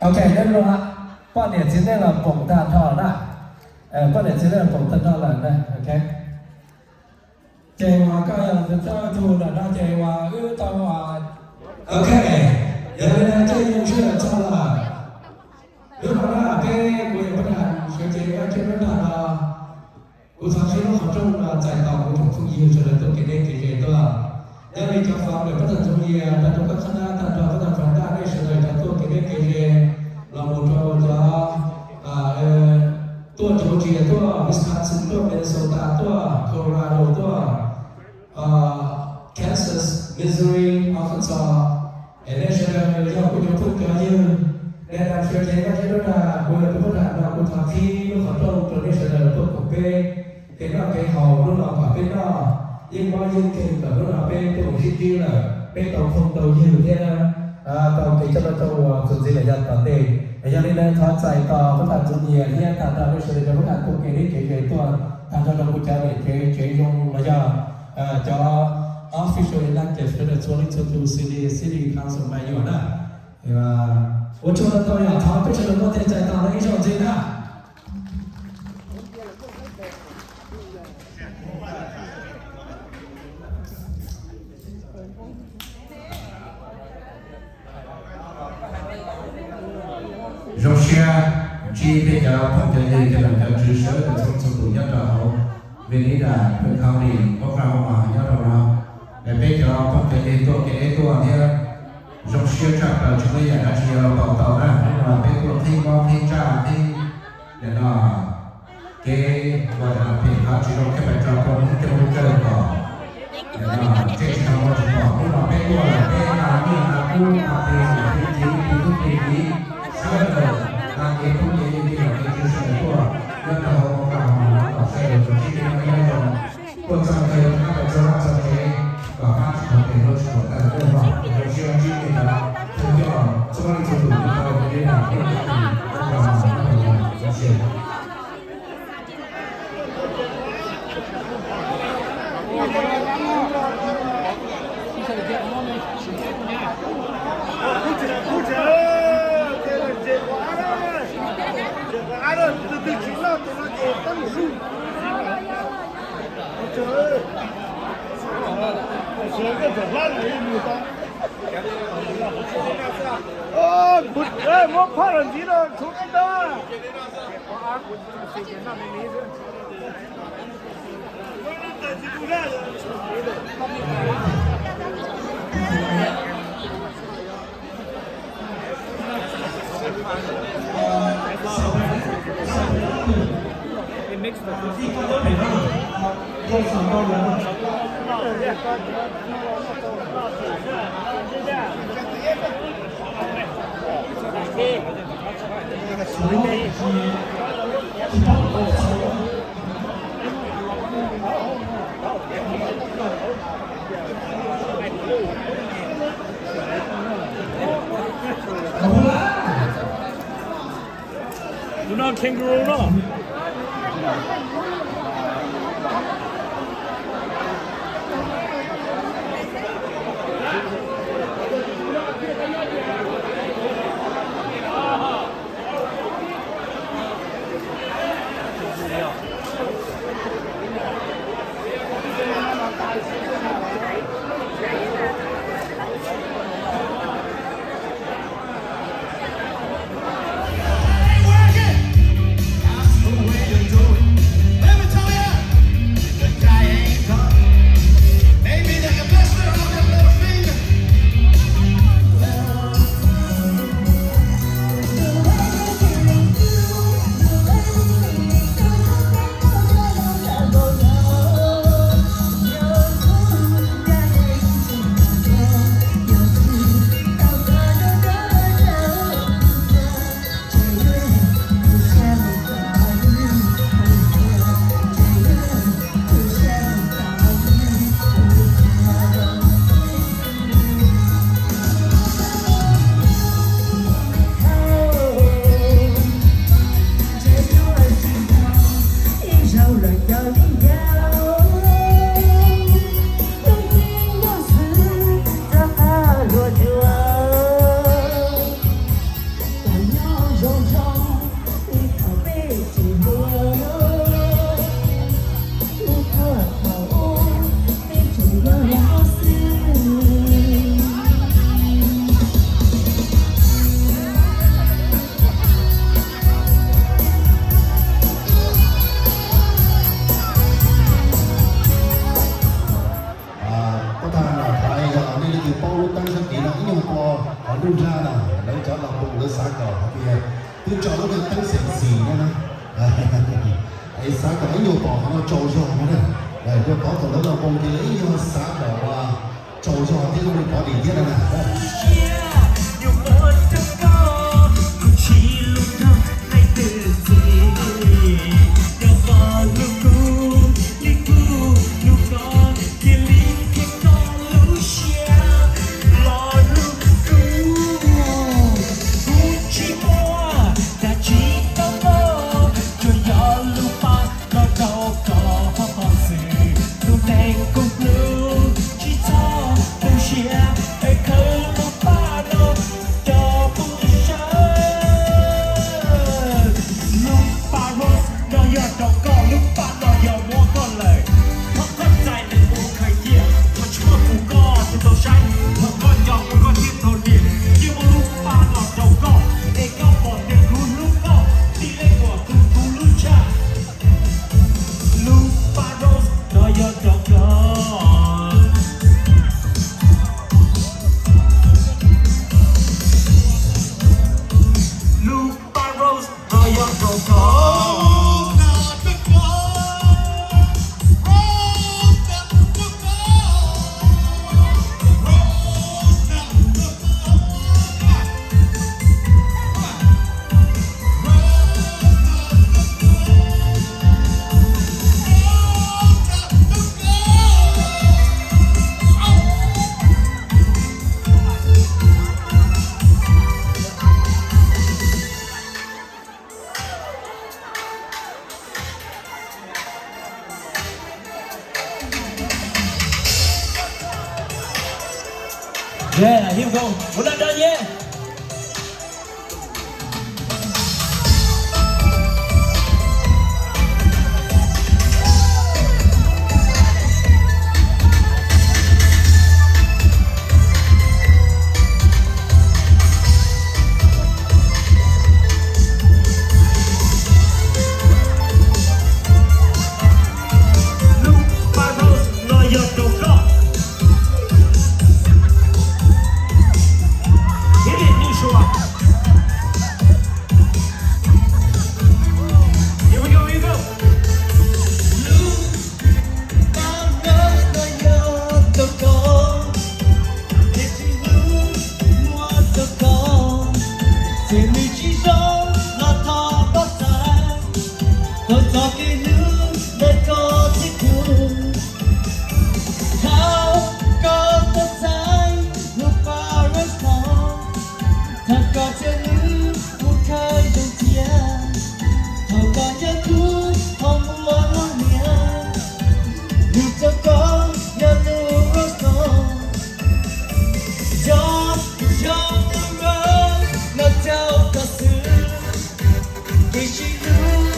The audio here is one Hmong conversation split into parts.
Ok, neb mloog, poj niam txiv neej los foom tag nrho na. Poj niam txiv neej los foom tag nrho lawm na. Ok, ces uas koj yog txawj tug lawm no ces uas wb tau, ok, yog li no ces zoo siab txog lawm. Hnub no na peb kuv yog Pub Tham sawv cev Vaj Tswv lub nram no, kuv thov qhib lub qhov rooj no txais tos kuv tsoom phooj ywg sawv daws tuaj kev deb kev ze tuaj. Nyob li cov founder Pub Tham Ntxoov Yias, tag nrho koj qhab nab, tag nrho Pub Tham Fas Ntaj, nej sawv daws cov tuaj kev deb kev ze, los mus rau cov tuaj Georgia, tuaj Wisconsin, tuaj Minnesota, tuaj Colorado, tuaj Kansas, Missouri, Arkansas, es nej sawv daws yog kuv cov phooj cov ywg, nej sawv cev Vaj Tswv lub nram, kuv yog tus Pub Tham no kuv thov qhib lub qhov rooj rau nej sawv daws tuaj koom peb kev noj kev haus hnub no kom peb noj yeej mob yeej nkeeg kom hnub no peb tuaj sib ntsib lawm, peb tau phooj tau ywg thiab tau kev coj noj coj ua txuas ntxiv lawm yav tom ntej. Yog li ntawd thov txais tos Pub Tham Ntxoov Yias thiab tag nrho nej sawv daws cov Pub Tham tuaj kev deb kev ze tuaj, tag nrho rau kuv cov niam tsev tsev zoo los yog cov official elected sawv daws txhua leej txhua tus, city, city council mayor na. Ua tsaug ntau ntau yom, thov peb sawv daws muab tes txais tos rau ib zaug ntxiv na. Zoo siab ntsib peb cov phooj cov ywg, cov nom cov tswv sawv daws txhua txhua tus nyob rau hauv Vinita, County, Oklahoma nyob rau no. Es peb cov phooj cov ywg tuaj kev deb tuaj thiab, zoo siab tshaj plaws tsis muaj ib yam dab tsi yuav los pauv tau na. Hnub no peb tuaj qhib mob qhib ntsaj qhib nim no kev ua phem qhov tsis zoo, kev pais tso rau hnub coob hnub kawg kom nim no tseem tsis tau muaj tsis pom. Hnub no peb tuaj lawm peb nqa nyiaj nqa kub nqa tes, tes txiv tes tub tes kiv, sawv daws nqa kev phooj kev ywg kev nom kev tswv sawv daws tuaj nyob rau hauv Oklahoma no kom sawv daws tsuas sib ntsib nyob zoo, tuaj txog kawg rov qab rau txog vaj txog tsev kom pab tsis pom tes hlob tsis pom taw lawm. Zoo siab ntsib nej cov thawj coj txhua leej txhua tus nyob rau Vinita, Oklahoma nyob rau no, zoo siab. Muab phaj los ntxiv no tshuav koj ntag. Tus no kangaroo no. Kom hais tias twb tso lub naj teeb xeem xim no na, es xav kom ib nyuag pom qhov no tsaus zog no na. Rau qhov thaum ntawd los npoo ces lawv ib nyuag xav kom tsaus zog thiab zoo li pov dim thiab no na. Tsis muaj dab tsi tau koj, tsuas yog lub paj no rau koj. Xws tus neeg kuv hlub, tsis txhob tu siab es khawb lub paj no rau kuv saib. Lub paj rose no yog rau koj, lub paj no yog muab koj lawm. Thov koj txais nws mus khaws cia, thov tsis muaj kuv koj thiaj tau saib, thov koj nco kuv koj thiaj tau niam. Cia muab lub paj no rau koj, es koj pom tias kuv hlub koj, tig lej kom kuv kuv lub tshaj. Lub paj rose no yog rau koj. Lub paj rose no yog rau koj. Yeah, here we go. Ua dab dab yeah. Lub paj rose no yog rau koj. Hit it, Joshua. Here we go, here we go. Lub paj rose no yog rau koj, ces tsis hlub muab rau koj, ces nws tsis zoo los thov koj xav, tau txoj kev hlub ntawm koj thiab kuv. Thaum koj tau xaiv lub paj rose no, thaum koj thiab nws kuj khaws zoo thiab, thaum koj nco kuv thaum muaj lub niam, lub rau koj yog lub rose no. Yog, yog lub rose no rau koj xwb, kev sib hlub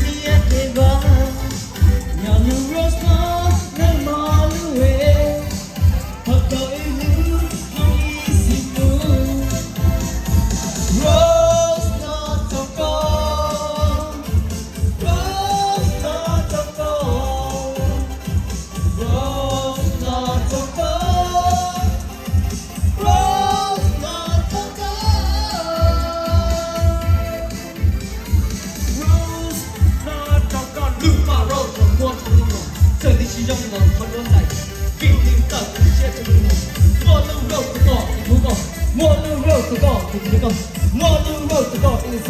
thiab kev vam, yog lub rose no nws mos lub es, thov koj ib hlub thiab ib txhis mus. Rose no rau koj, rose no rau koj, rose no rau koj. Rose no rau koj, rose no rau koj, lub paj rose no muab rau lub no, txawm tias tsis zoo los thov Ntuj ntxais, vim nws tawm kuv siab rau lub no. Muab lub rose rau koj tus hlub koj, muab lub rose rau koj tus hlub koj, muab lub rose rau koj ib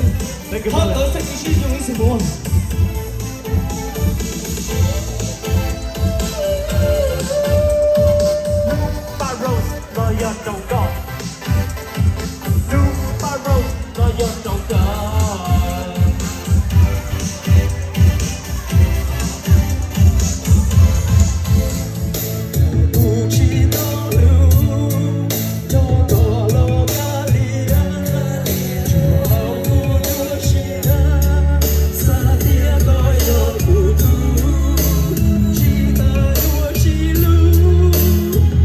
leeg xwb. Qhov ntawd txoj kev sib zoo ib txhis mus. Lub paj rose no yog rau koj. Lub paj rose no yog rau koj. Kuv tsis tau hlub nrog koj los kav liam, tsuas ua kuv nyuaj siab, xav tias koj yog kuv tus, tsis tas yuav sib hlub,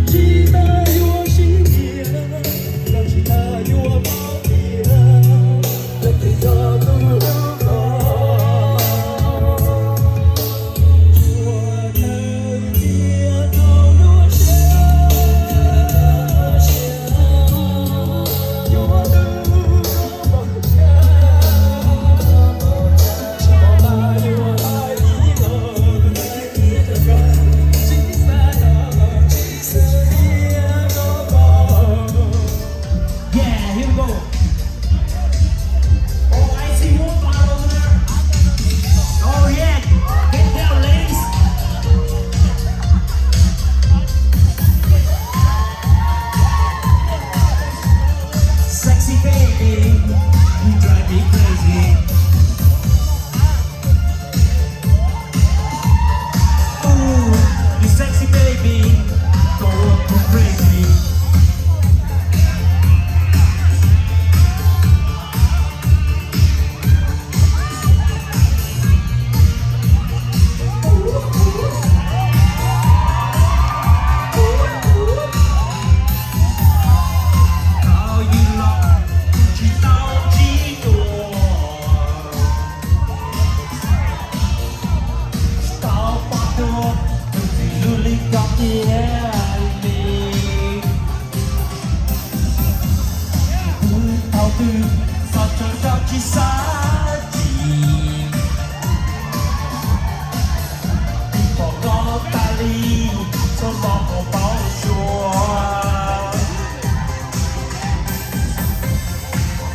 tsis tas yuav sib nyiam. Ib sab tsis pom koj tas li, txhua tos hauv paus suav.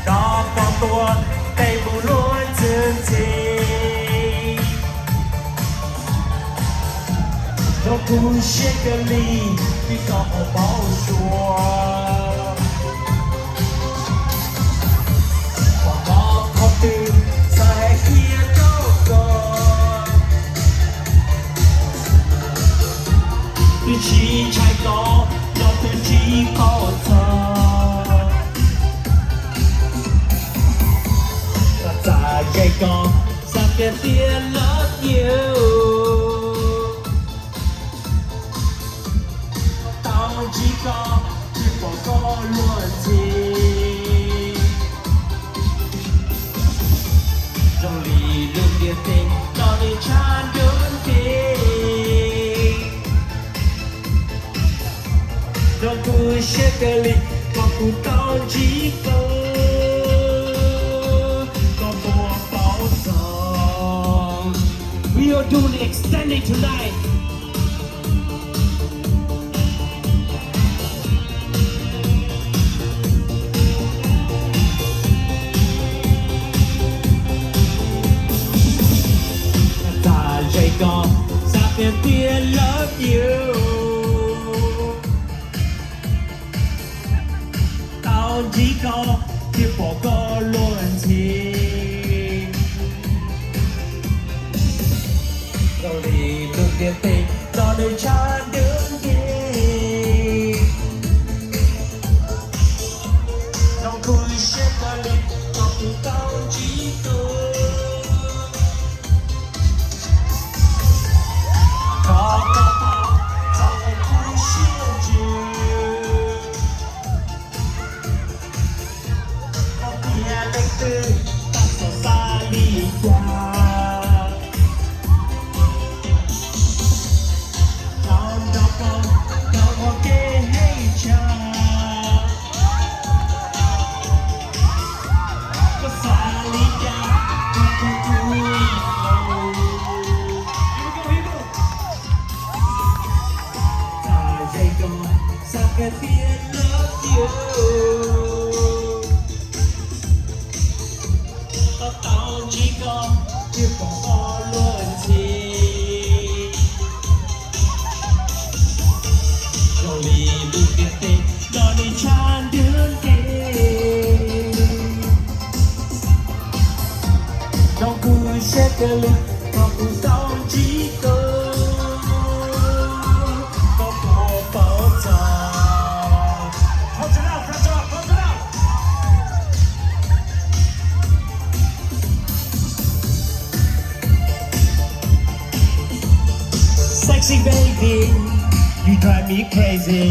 Nrog koj tuaj tej mus luaj ntxwg ntxhi, zoo kuv siab kawg li, txhua tos hauv paus suav. Pom koj qhov twg xav hais qhia rau koj, twb tsis ntshai koj los twb tsis paub txog. Txaj ze koj xav qhia tias love you, tau ntsib koj thiaj pom koj luag ntxhi. Zoo li lub ntiaj teb no nws tshav nruab nceeg, zoo kuv siab kawg li, koj kuj tau ntsib koj, koj puas paub txog. We are doing extended tonight. Txaj ze koj xav qhia tias love you, tau ntsib koj thiaj pom koj luag ntxhi. Zoo li lub ntiaj teb no nws tshav nruab nceeg, zoo kuv siab kawg li, koj kuj tau ntsib koj. Thov koj pab txhawb kuv siab ntsws, koj tias leej twg, koj xav xav li cas. Tau nrog koj nyob ua ke hej tshaj, koj xav li cas kuv kuj ua ib zaug. Txaj ze koj xav qhia tias love you, koj tau ntsib koj thiaj pom koj luag ntxhi. Zoo li lub ntiaj teb no nws tshav nruab nceeg, zoo kuv siab kawg li, koj kuj tau ntsib koj, koj puas paub txog. Hold it up, hold it up, hold it up. Sexy baby, you drive me crazy.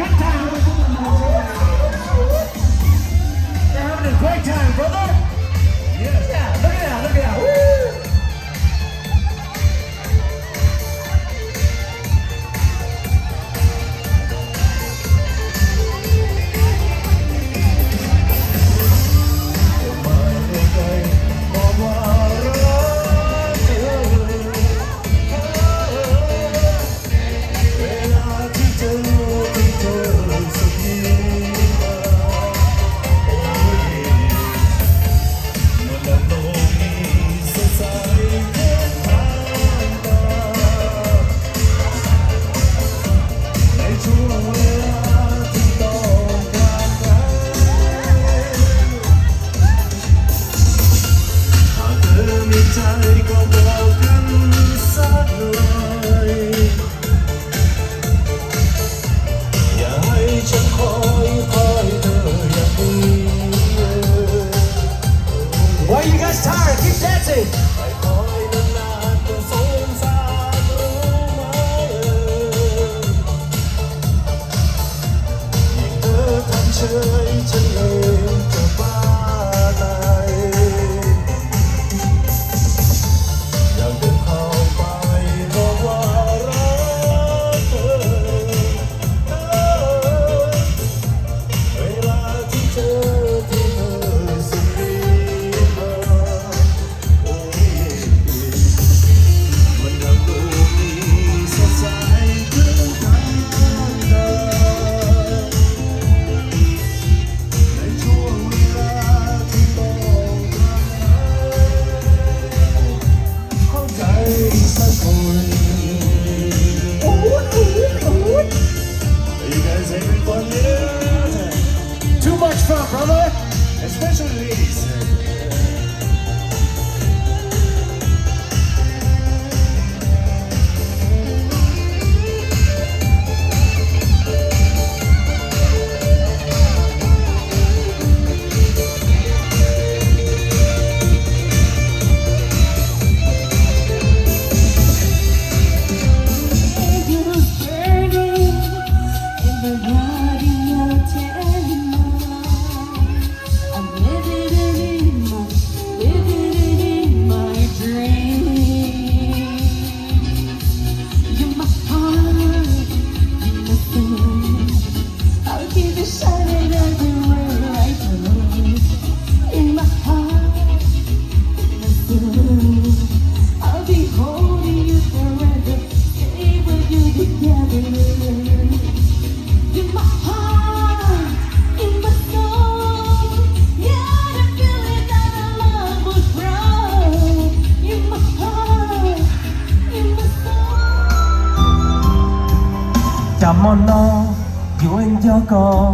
Good time. They're having a great time, brother. Yeah, look at that, look at that. Woo! Why you guys tired? Keep dancing. Are you guys having fun? Yeah. Too much fun, brother. Especially ladies. Cas hmo no yuav nco koj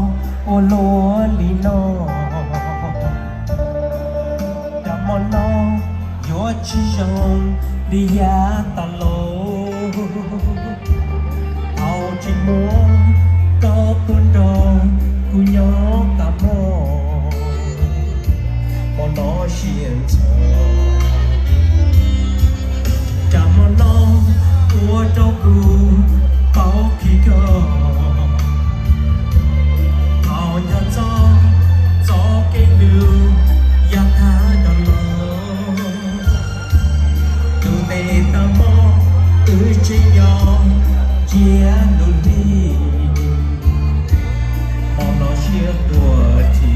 ua luaj li no. Cas hmo no yuav tsis zoo li yav tas los. Thaum tsis muaj koj tuaj nrog kuv nyob tas hmo, hmo no siab ntxhov. Cas hmo no ua rau kuv paub khi koj. Thaum nco txog txoj kev hlub yav tag los, tus tes tas hmo wb tseem nyob cia lub hli. Hmo no siab tuag thi,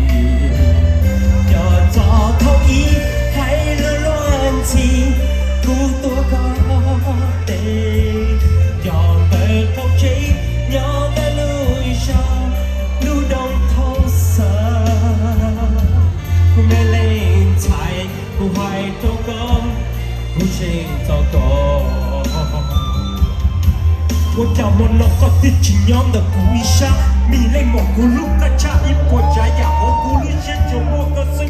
nco txog thaum ib hais lus luag ntxhi, kuv tuav koj tes, nco ntawm qaum tsev, nco ntawm lub zos, lub nroog thaum xav. Kuv me leej ntxhais, kuv hais rau koj, kuv zeem txog koj. Ua cas hmo no koj twb tsis nyob ntawm kuv ib sab, me leej muam, kuv hlub koj tshaj ib puas tsav yam hauv kuv lub siab, tsuas muaj koj xwb.